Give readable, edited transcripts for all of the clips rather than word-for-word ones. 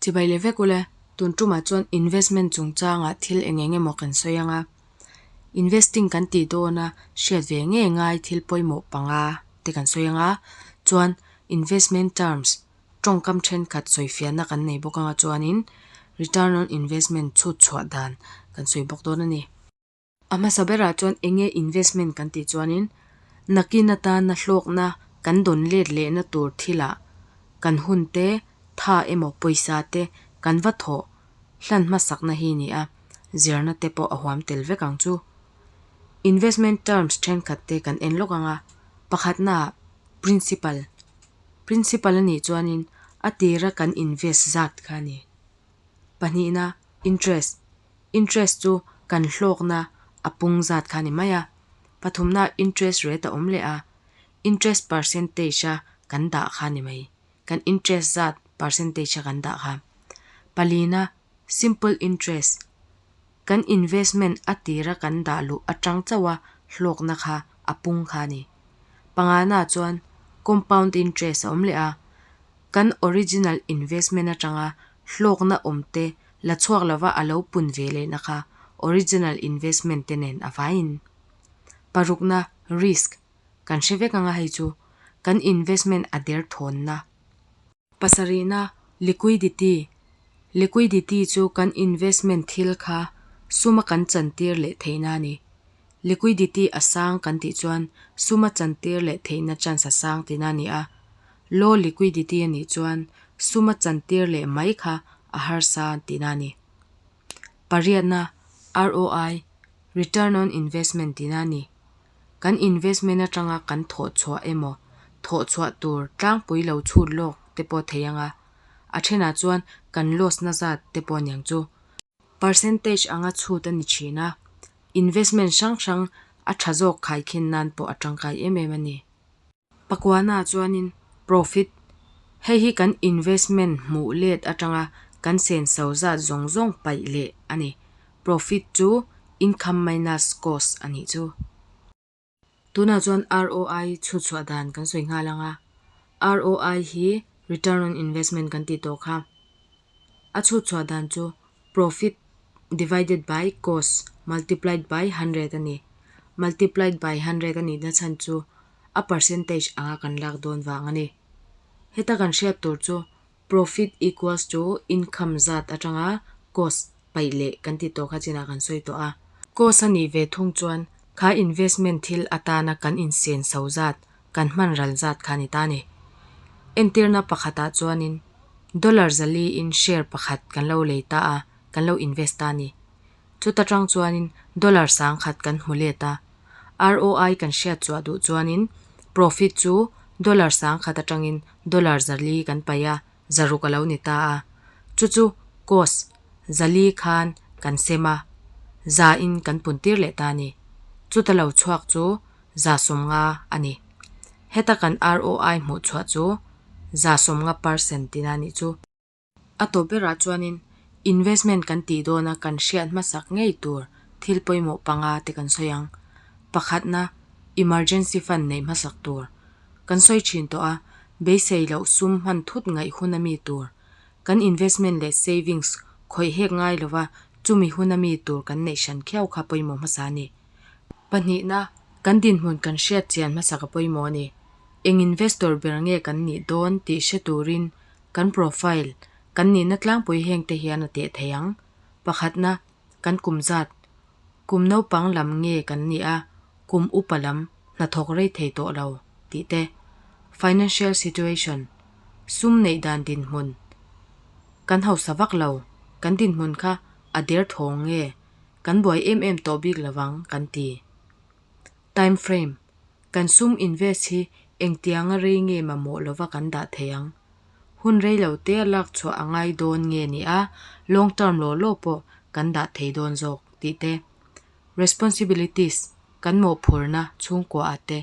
Chibai leh vek ule, tun tumah chuan investment chungchangah thil eng eng emaw kan sawi ang a. Investing kan tih dawna hriat ve ngei ngai thil pawimawh panga te kan sawi ang a, chuan investment terms tawngkam thenkhat sawifiahna kan nei bawk ang a chuanin return on investment chhut chhuah dan kan sawi bawk dawn a ni. A hmasa berah chuan eng nge investment kan tih chuanin nakin atana hlawkna kan dawn let lehna tur thilah kan hun te, tha emaw pawisa te kan va thawh hlan hmasakna hi a ni a, zirna te pawh a huam tel vek ang chu. Investment terms thenkhat te kan en lawk ang a, pakhatnaah principal, principal a nih chuanin a tira kan invest zat kha a ni. Pahnihna, interest, Interest chu kan hlawkna a pung zat kha a ni mai a. Pathumna interest rate a awm leh a, interest percentage a kan dah kha a ni mai. Kan interest zat percentage a kan dah kha. Palina, simple interest, kan investment a tira kan dah luh atang chauh a hlawkna kha a pung kha a ni. Pangana chuan compound interest a awm leh a, kan original investment atanga hlawkna awm te la chhuak lova a lo pun ve lehna kha original investment te nen a vaiin. Parukna, risk, kan hre vek anga hei chu kan investment a der thawnna. Pasarihna, liquidity, liquidity chu kan investment thil kha suma kan chantir leh theihna a ni. Liquidity a sang kan tih chuan suma chantir leh theihna chance a sang tihna a ni a. Low liquidity a nih chuan suma chantir leh mai kha a harsa tihna a ni. Pariatna, ROI, Return on Investment tihna a ni. Kan investment atanga kan thawh chhuah emaw thawh chhuah tur tlangpui lo chhut lawk te pawh thei ang a, a thenah chuan kan loss na zat te pawh aniang chu. Percentage anga chhut a ni thin a, investment hrang hrang a tha zawk khaikhin nan pawh a tangkai em em a ni. Pakuana chuanin profit, hei hi kan investment hmuh let atanga kan senso zat zawng zawng paih leh a ni. Profit chu income minus cost a nih chu. Tunah chuan ROI chhutchhuah dan kan sawi nghal ang a, ROI hi return on investment kan tih tawh kha. A chhutchhuah dan chu profit divided by cost multiplied by hundred a ni. Multiplied by hundred a nihna chhan chu a percentage anga kan lak dawn vang a ni. Heta kan hriat tur chu profit equals to income zat atanga cost paih leh kan tih tawh kha chinah kan sawi tawh a. Cost a nih ve thung chuan kha investment thil atana kan insen so zat, kan hman ral zat kha a ni ta a ni. Entirna pakhatah chuanin dollar zali in share pakhat kan lo lei ta a, kan lo invest ta a ni. Chuta tang chuanin dollar sangkhat kan hmu let a, ROI kan hriat chhuah duh chuanin profit chu dollar sangkhat atangin dollar zali kan paih a, zaruk a lo ni ta a. Chu chu cost zali khan kan sem a, za in kan pun tir leh ta a ni. Chuta lo chhuak chu za sawmnga a ni. Heta kan ROI hmuh chhuah chu za sawmnga percent tina a nih chu. A tawp berah chuanin investment kan tih dawna kan hriat hmasak ngei tur thil pawimawh panga te kan sawi ang. Pakhatna, emergency fund neih hmasak tur. Kan sawi thin tawh a, beisei loh sum hman thut ngaih hun a mi tur. Kan investment leh savings khawih hek ngai lova chumi hun a mi tur kan neih hran khiau kha pawimawh hmasa a ni. Pahnihna, kan dinhmun kan hriat chian hmasak a pawimawh a ni. Eng investor ber nge kan nih dawn tih hre turin Kan profile, kan nihna tlangpui heng te hian a teh thei ang. Pakhatna, kan kum zat. Kum naupang lam nge kan nih a, kum upa lam hnathawk rei thei tawh lo tih te. Financial situation, sum neih dan dinhmun. Kan hausa vak lo, kan dinhmun kha a der thawng nge, kan buai em em tawh bik lovang kan ti. Time frame, Kan sum invest hi engtianga rei nge mamawh lova kan dah thei ang? Hun rei lo te a lak chhuah a ngai dawn nge ni a, long term law law pawh kan dah thei dawn zawk tih te. Responsibilities, kan mawhphurhna chhungkua ah te.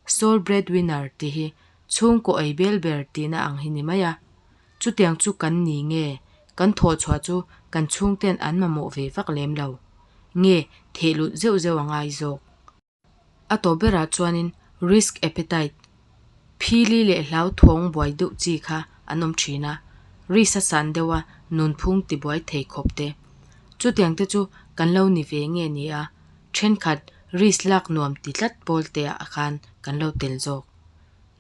Sole breadwinner tih hi chhungkaw ei bel ber tihna ang hi ni mai a. Chutiang chu kan ni nge kan thawhchhuah chu kan chhungten an mamawh ve vak lem lo nge thehlut zeuh zeuh a ngai zawk. A tawp berah chuanin risk appetite, phili leh hlauthawng buai deuh chi kha an awm thin a. Risk a san deuha nunphung tibuai thei khawp te. Chutiang te chu kan lo ni ve nge ni a, thenkhat risk lak nuam ti tlat pawl te ah khan kan lo tel zawk.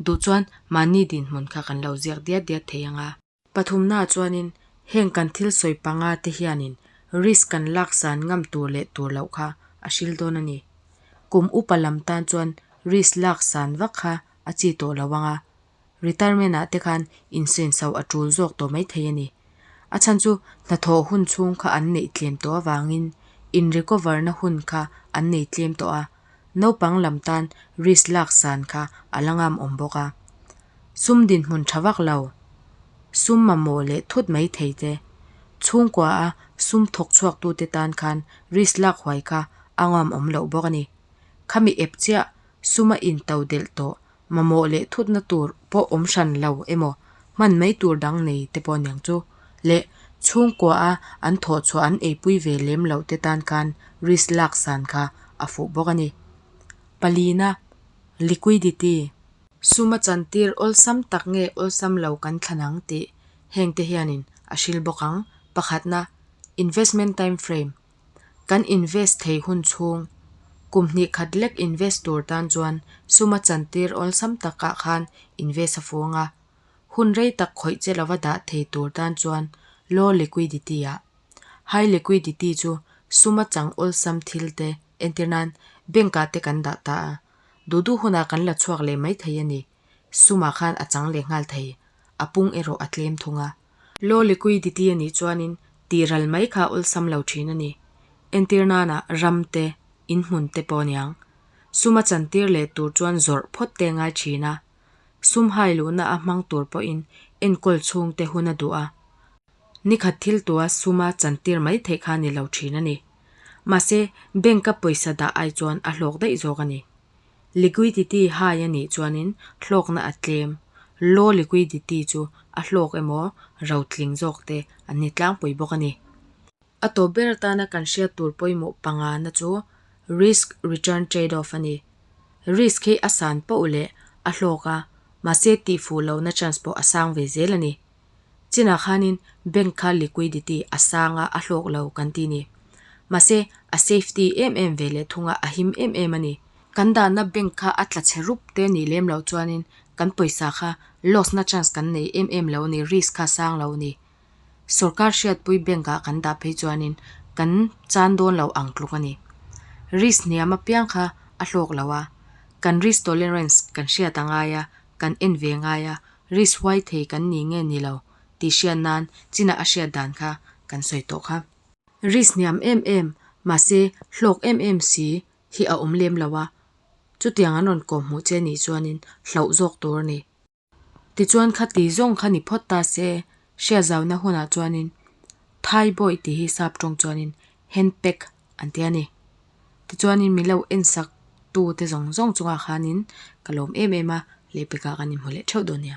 Duh chuan mahni dinhmun kha kan lo ziak diat diat thei ang a. Pathumnaah chuanin heng kan thil sawi panga te hianin risk kan lak san ngam tur leh tur loh kha a hril dawn a ni. Kum upa lam tan chuan risk lak san vak kha a chi tawh lo ang a, retirement ah te khan insenso a tul zawk tawh mai thei a ni. A chhan chu hnathawh hun chhung kha an neih tlem tawh avangin in recover na hun kha an nei tlem tawh a, naupang lam tan risk lak san kha a la ngam awm bawk a. Sum dinhmun tha vak lo, sum mamawh leh thut mai thei te, chhungkua a sum thawk chhuak tu te tan khan risk lak huai kha a ngam awm loh bawk a ni. Khami ep chiah suma intodelh tawh mamawh leh thutna tur pawh awm hran lo emaw hman mai tur dang nei te pawh aniang chu leh chhungkua a an thawh chhuah an eipui ve lem loh te tan khan risk lak san kha a fuh bawk a ni. Palina, Liquidity. Sum a chantir awlsam tak nge awlsam lo kan thlan ang tih heng te hianin a hril bawk ang. Pakhatna, Investment time frame. Kan invest thei hun chhung, kum hnih khat lek invest tur tan chuan sum a chantir awlsam takah khan invest a fu ang a, hun rei tak khawih che lova dah thei tur tan chuan low liquidity ah. High liquidity chu sum a chang awlsam thil te, entir nan bank ah te kan dah ta a, duh duh hunah kan la chhuak leh mai thei a ni. Sumah khan a chang leh nghal thei, a pung erawh a tlem thung a. Low liquidity a nih chuanin tihral mai kha awlsam lo thin a ni. Entir nana ram te, inhmun te pawh aniang. Sum a chantir leh tur chuan zawrh phawt te ngai thin a. Sum hai luhna a hmang tur pawhin enkawl chhung te hun a duh a. Nikhat thil tua suma chantir mai theih kha ni lo thin a ni. Mahse, bank-a pawisa dah ai chuan a hlawk daih zawk a ni. Liquidity high a nih chuanin hlawkna a tlem, low liquidity chu a hlawk emaw rotling zawk te an ni tlangpui bawk a ni. A tawp ber atana kan hriat tur pawimawh pangana chu risk return trade off a ni. Risk hi a san poh leh a hlawk a, mahse tihfuh lohna chance pawh a sang ve zel a ni. Chinah khanin bank kha liquidity a sang a, a hlawk lo kan ti ni. Mahse, a safety em em ve leh thung a, a him em em a ni. Kan dahna bank kha a tla chhe rup te nih lem loh chuanin kan pawisa kha loss na chance kan nei em em lo a ni, risk kha sang lo a ni. Sorkar hriatpui bank ah kan dah phei chuanin kan chan dawn lo ang tluk a ni. Risk hniam apiang kha a hlawk lo a, kan risk tolerance kan hriat a ngai a, kan en ve ngai a, risk huai thei kan ni nge ni lo tih hriat nan chinah a hriat dan kha kan sawi tawh kha. Risk hniam em em, mahse hlawk em em si hi a awm lem lo a, chutiang an rawn kawhhmuh che nih chuanin hlauh zawk tur a ni. Tichuan khati zawng kha ni phawt ta se, hriatzauna hunah chuanin Thai bawih tih hi sap tawng chuanin handpack an ti a ni. Tichuanin min lo ensak tu te zawng zawng chungah khanin ka lawm em em a, lehpekah kan inhmu leh theuh dawn nia.